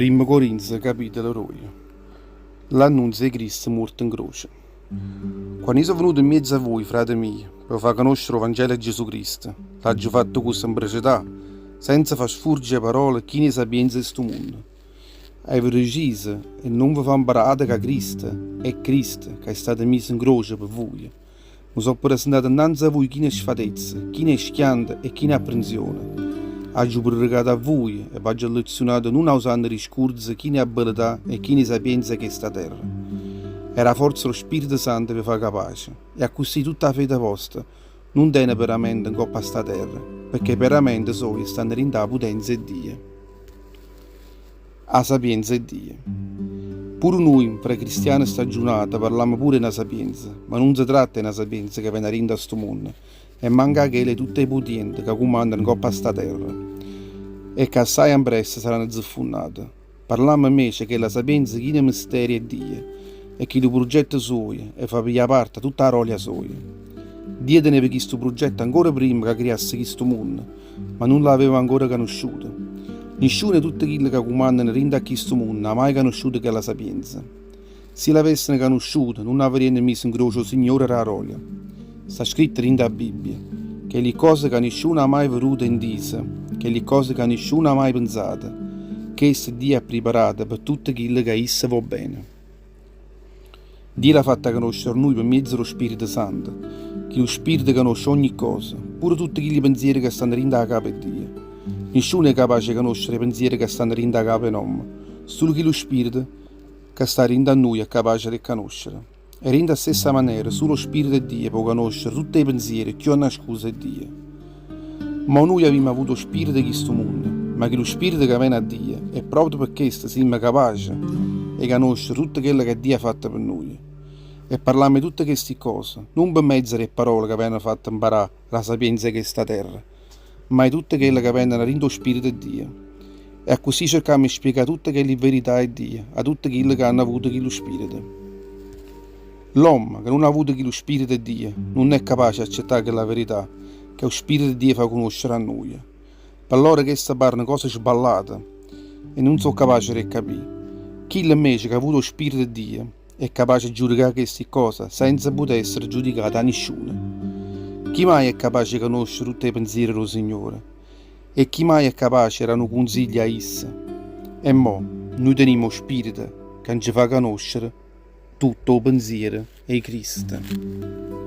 Primmo Corinze capitolo doje. L'annunzio 'e Cristo muorto 'ncroce. Quanno io so' venuto 'mmiez'a vuje, frate mio, pe ve fa' conoscere 'o Vangelo 'e Gesù Cristo, l'aggio fatto cu semprecetà, senza fa' sfurgi 'e parole chine 'e sapienza 'e stu munno. Avevo deciso 'e nun ve fa' 'mparà ato ca Cristo e Cristo ca è stato miso 'ncroce pe vuje. Me so' presentato 'nnanze a vuje chino 'e sfatezza, chino 'e schianto e chino 'e apprenzione. Aggio pruricato a vuje e v'aggio allezziunato nun ausanno discurze chine 'e abbeletà e chine 'e sapienza 'e chesta terra. Era 'a forza d' 'o Spirito Santo ve fa capace, e accussì tutta 'a fede vosta nun tene peramento 'ncopp' a sta terra, pecché 'e peramente soje stanno dint' 'a putenza 'e Dio. 'A sapienza 'e Dio. Pure nuje, nfra 'e cristiane staggiunate, parlammo pure 'e na sapienza, ma nun se tratta 'e na sapienza ca vene 'a dint' a stu munno, e manco 'a chella 'e tutt' 'e putiente ca cumannano 'ncopp' a sta terra e ca assaje ampressa saranno zeffunnate. Parlammo 'mmece 'e chella sapienza china 'e misterie 'e Dio e chillu pruggetto suojo 'e fa piglià parte a tutta 'a rolia soja. Dio teneva chistu pruggetto ancora primma ca criasse chistu munno, ma nun l'aveva ancora canusciuto. Nisciuno 'e tutte chille ca cumannano dint' a chistu munno ha maje canusciuto chella sapienza. Si l'avesseno canusciuta, nun avriano miso 'ncroce 'o Signore d' 'a rolia. Sta scritto dint' 'a Bibbia, Chelli ccose ca nisciuno ha maje veduto e 'ntiso, chelli ccose ca nisciuno ha maje penzato, cheste Dio 'ha priparate pe tutte chille ca isso vò bene. Dio l'ha fatta conoscere a nuje pe mezzo d' 'o Spirito Santo, chillu Spirito canosce ogni cosa, pure tutte chilli penziere ca stanno dint' 'a capa 'e Dio. Nisciuno è capace 'e conoscere 'e penziere ca stanno dint' 'a capa 'e n'ommo, sulo chillu Spirito ca sta dint' a nuje è capace d' 'e conoscere. E dint' 'a stessa manera sulo 'o Spirito 'e Dio po' conoscere tutte 'e penziere cchiù annascuse 'e Dio. Mo nuje avimmo avuto 'o spirito 'e chistu munno, ma chillu spirito ca vene 'a Dio, e proprio pe chesto simmo capace 'e canoscere tutto chello ca Dio ha fatto pe nuje. E parlammo 'e tutte chesti ccose, nun pe mezzo d' 'e pparole ca veneno fatte 'mparà d' 'a sapienza 'e chesta terra, ma 'e tutte chelle ca veneno 'a dint' 'o spirito 'e Dio. E accussì cercammo 'e spiegà tutte chelli verità 'e Dio a tutte chille ca hanno avuto chillu spirito. L'ommo ca nun ha avuto chillu spirito 'e Dio nun è capace 'e accettà chella verità ca 'o spirito 'e Dio fa cunoscere a nuje. Pe lloro chesta pareno cose sballate e nun so' capace d' 'e capì. Chillo invece ca ha avuto 'o spirito 'e Dio è capace 'e giudicà chesti ccose senza putè essere giudicato 'a nisciuno. Chi maje è capace 'e canoscere tutt' 'e penziere d' 'o Signore? E chi maje è capace 'e dà nu cunziglio a isso? E mo, nuje tenimmo 'o Spirito ca nce fa canoscere tutto 'o penziero 'e Cristo.